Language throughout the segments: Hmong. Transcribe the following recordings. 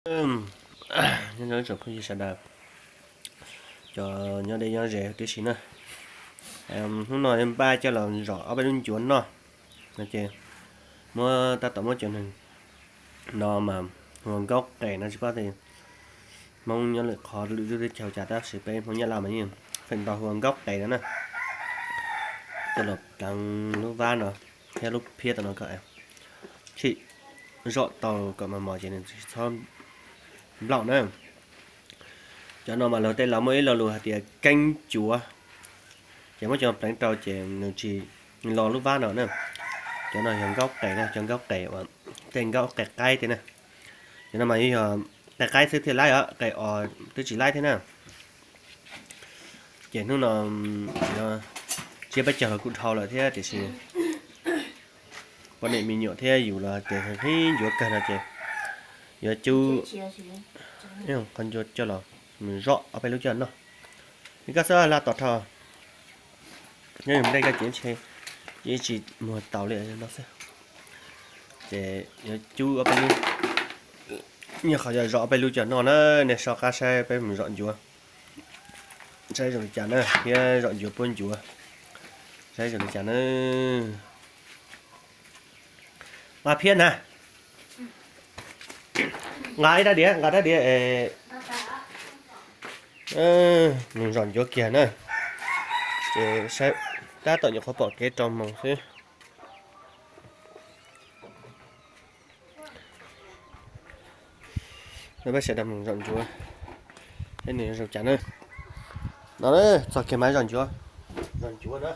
Nyob zoo tsoom phooj ywg sawv daws, cov nyob deb nyob ze tib si na. Hnub no npaj coj los zom ob peb lub ncuav noj no ces muab, tab tom muab cov neeg no mas hu ua nkaub qes no, tsis paub tias Hmoob nyob lwm qhov lwm lub teb chaws cas, tab sis peb Hmoob Nyab Laj mas yeej feem ntau hu ua nkaub qes no na. Coj los pleev lub vab no thiab lub phiab tom no kom tsim zom tau kom mos mos ces nws tsis txhob nplaum na. Cov no mas luag tej laus muaj ib lo lus hais tias keeb ncuav, ces muab cov pleev rau ces nws tsis lo lub vab no na. Cov no yog nkaub qes na, cov nkaub qes uas tej nkaub qes qaib tej na. Cov no mas yog qes qaib xwb thiaj laib os, qes os twb tsis laib thiab na. Ces hnub no tsiab peb caug los kuj dhau lawm thiab, tiam sis poj niam me nyuam thiab yus los ces qhib ncuav kawg no ces yuav cub qhov ncua coj los mus zom ob peb lub coj noj. Koj xub la tom rho, nyob yus nplej koj ces ntshe ces tsis muag taus li no xwb. Ces yuav cub ob peb lub, nyob qhov yog zom ob peb lub coj noj na. Nej so qab saib peb mus zom ncuav saib zoo li cas na, thiab zom ncuav puab ncuav saib zoo li cas na. Nqa phiab na, nqa ib rab diav, nqa rab diav es mus zom ncuav kiag na. Ces saib tab tom nyuam qhuav pom kev rau moos xwb. Peb sawv daws mus zom ncuav saib nws zoo cas na. No txog kiag mas zom ncuav, zom ncuav na.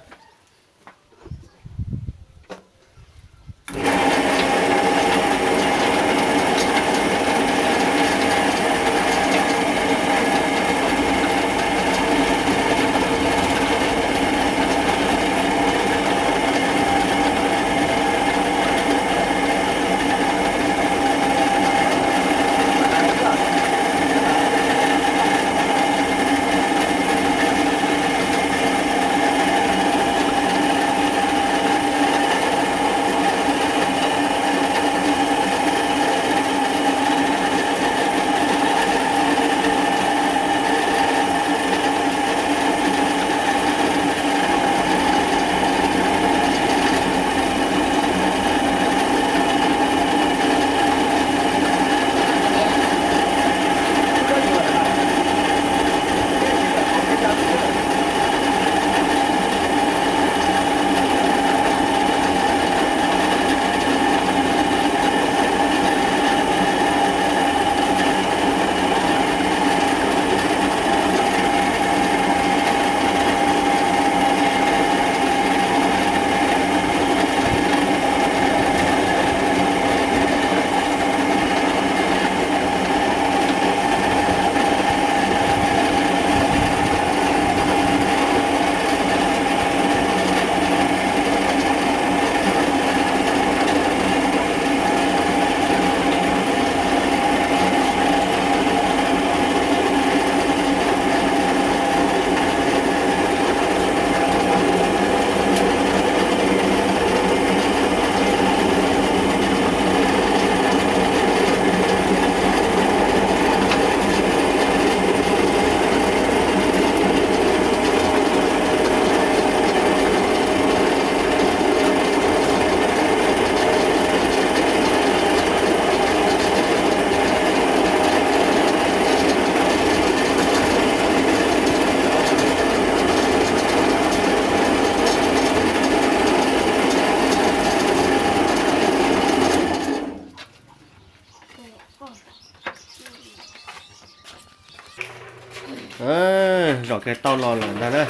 Zom kiag tau los lawm ntag na.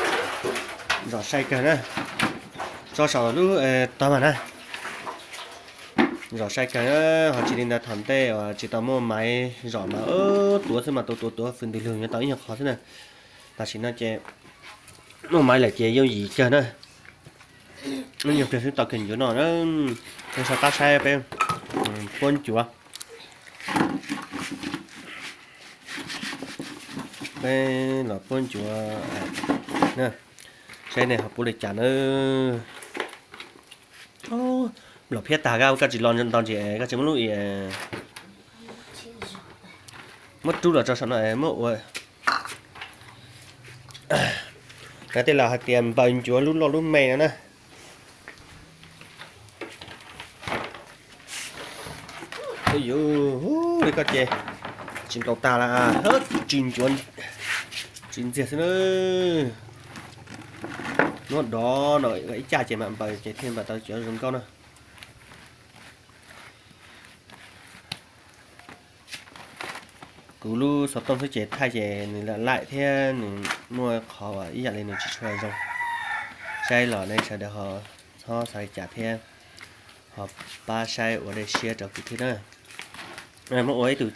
Zom sai kawg na. Tso saum lub tog mas na. Zom sai kawg na, ho tsis li ntawd thaum ntej uas tsis tau muaj maiv zom mas tuav xwb mas tuav tuav tuav fws ntws lug nyob tau ib nyuag qhov xwb na. Tam sim no ces muaj maiv lawm ces yooj yim kawg na. Ib nyuag pliag xwb tau kawg ncuav no na. Peb so qab saib peb puab ncuav. Peb los puab ncuav na, saib nej ho puab li cas na. Nplaum phiab tag, koj tsis lo ntau ntsis, koj tsis muab lub i. Muab rub los tso saum no muab ua, tej laus hais tias npaws ncuav lub loj lub me no na. Yuv, li koj ces tsis ntaus tag las, tsis ncuav, tsis ntxiag xwb na. Muab dov no ib caj ces mam npaws ces thiaj npaws tau cov zoo nkauj na. Kuv lub xov tooj xwb ces thaij ces nws lam laim thiab nws muaj qhov uas ib yam li nws tsis tshua zoo. Saib los nej sawv daws ho txhob xav li cas thiab ho pab saib ua dej siab rau kuv thiab na. Muab ua ib tug,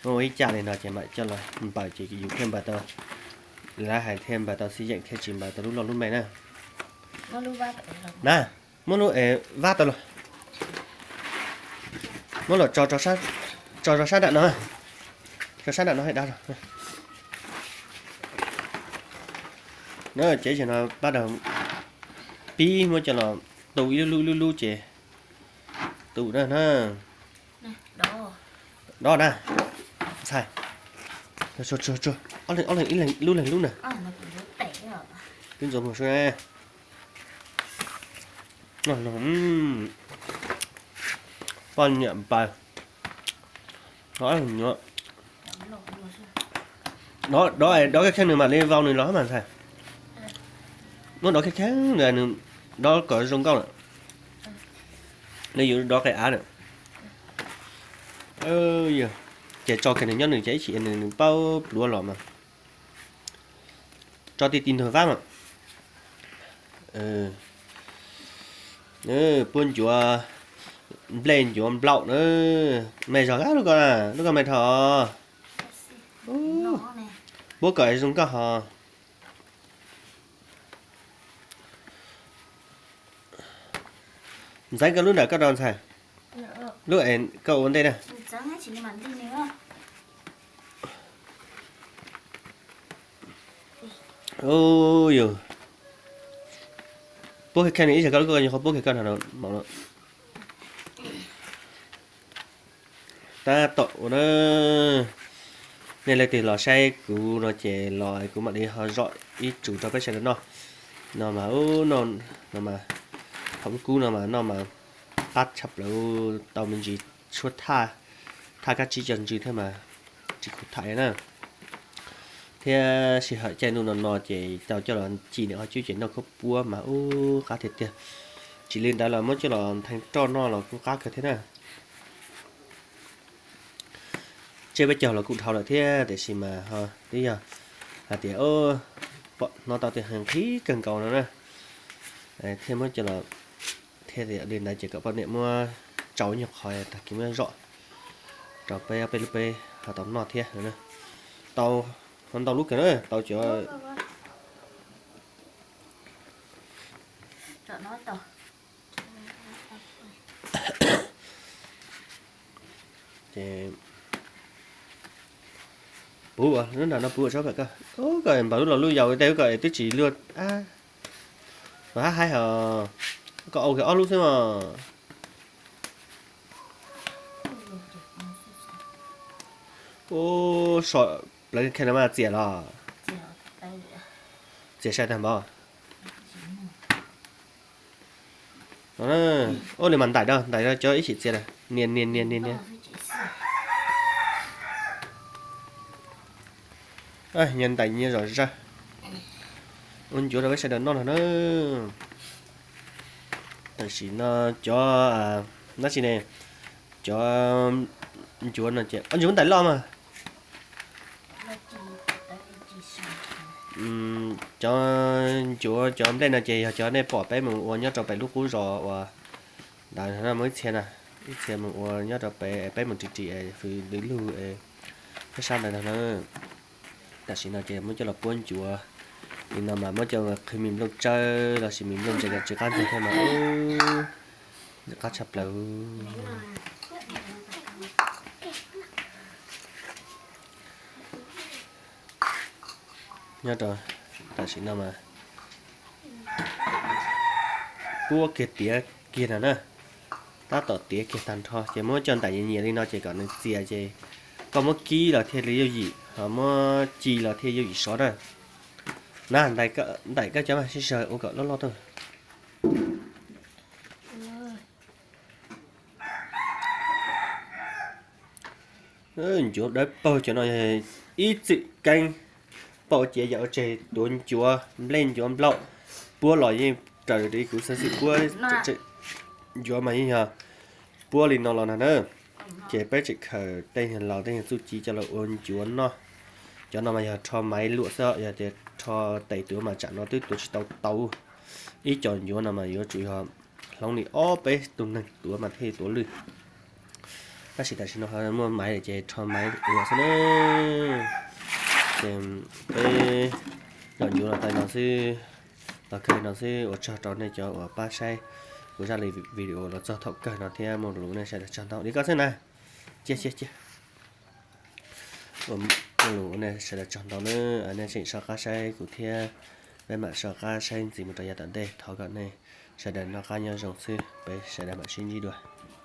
muab ua ib caj li no ces mam coj los npaws ces yus thiaj npaws tau, lawv hais thiaj npaws tau xij yeem thiab tsis npaws tau lub loj lub me na. Na, muab lub es vab tau los, muab los tso rau sab nram no, tso sab nram no dab. Na ces no pab daws pib muab coj los tu ib lub lub ib lub lub ces tu na na. Dov na, ntxhais, ob leeg ib leeg lub leeg lub na. Twb ntxuav muag sub. Poj niam npaws, dov dov kheej kheej nws mam li vau nws los mas ntxhais. Muab dov kheej kheej nws, dov kom zoo nkauj lawm. Nws yus dov qe av na. Ces tso kiag nws nyob nws ces ib chim nws paub pluav los mas. Tso ti ti ntug vab mas. Puab ncuav nplej ncuav nplaum na. Me zog lub ko, lub ko me dhau. Puab kom zoo nkauj ho. Ntxeev koj lub ntawm koj rau ntxhais. Lub es koj ua ntej na. Yus, puab kiag koj ib zag koj lub, koj nyuam qhuav puab kiag koj no. Tab tom ua na, nej leej twg los saib kuv no ces los kuv mam li ho zom ib tsum rau peb sawv daws noj. No mas, no mas, thaum kub kub no mas noj mas qab tshaj plaws, tau me ntsis tshuab thaj, thaj kab tsib cov ntsws thiab mas tsis khuv tham na. Thiab sij hawm caij ntuj no no ces tau coj los ci niam qhov cub ces noj khaub puab mas ub qab tiag tiag. Tsis li ntawd los muab coj los nthee roj noj los kuj qab kawg thiab na. Tseb peb caug los kuj dhau lawm thiab tiam sis mas ho twb yog hais tias pom hnov tau tias nqhis kawg nkaus no na, thiaj muab coj los, thiaj li ntawd ces kom poj niam muab tsau nyuag qhov tag kis muab zom rau peb ob peb lub peb ho tau noj thiab. Tau, ntau lub kawg na, tau cov Ces puv ua lub nram no puv ua tsob pam koj, koj npaum lub los lub yau tej ub koj twb tsis luaj. Mas hab haib hos, koj au kiag ob lub xwb mas. Ub, so plawv kheej no mas txias los? Txias sai tag npaum. Ub, li mas ntaim rau, ntaim rau cov ib chim txias lawm, nias nias nias nias nias. Nyias ntaim nyias zom zaws. Ua ncuav rau peb sawv daws noj no na. Tam sim no cov, dab tsi ne, cov ncuav no ces, ncuav ntaim loj mas. Cov ncuav cov nplej no ces yog cov nej pom peb mus ua nyob rau pem lub qub zos uas ntawd no, muaj ib txhia na, ib txhia mus ua nyob rau pem, peb mus ris ris es fws lwm lug es peb sab ntawd no na. Tam sim no ces muab coj los puab ncuav li no mas muab coj qhwv me nplooj tsawb lossis me nplooj ntses tsis qab ntxiag thiab mas qab tshaj plaws. Nyob rau tam sim no mas puab kiag tiav kiag no na, tab tom tiav kiag tag nrho ces muab coj ntaim nyias nyias li no ces kom nws txias ces Koj muab kib los thiaj li yooj yim, ho muab ci los thiaj yooj yim sov na. Na, ntaim koj cov mas sib sawv ua kom loj loj tuaj. Ncuav dawb paug cov no yog ib txwm keeb pom ciav yam ua tseg tuav ncuav nplej ncuav nplaum, puab los yeej raws li kuv xav xwm puab ncuav mas yeej yog puab li no los na na. Ces peb tseem khaws tej laus tej txuj ci coj los ua ncuav noj. Cov no mas yog rho maiv luam xwb, yog tias rho tes tuav mas tsam no twb tuav tsis tau tau. Ib co ncuav no mas yuav tsum yog hloov li ob peb tug neeg tuav mas thiaj tuav lwj. Tab sis tam sim no ho muaj maiv lawm ces rho maiv ua xwb na. Ces peb los ncuav los tau no xwb, los kawg li no xwb. Ua tsaug rau nej cov uas pab saib kuv zaj video los txog thaum kawg no thiab. Muaj lus nej sawv daws tsaug ntau li koj xwb na. Cia cia cia. Muaj lus nej sawv daws tsaug ntau na. Nej tseem soj qab saib kuv thiab, peb mam soj qab saib ntxiv mus rau yav tom ntej. Thov kom nej sawv daws noj qab nyob zoo xwb, peb sawv daws mam sib ntsib dua.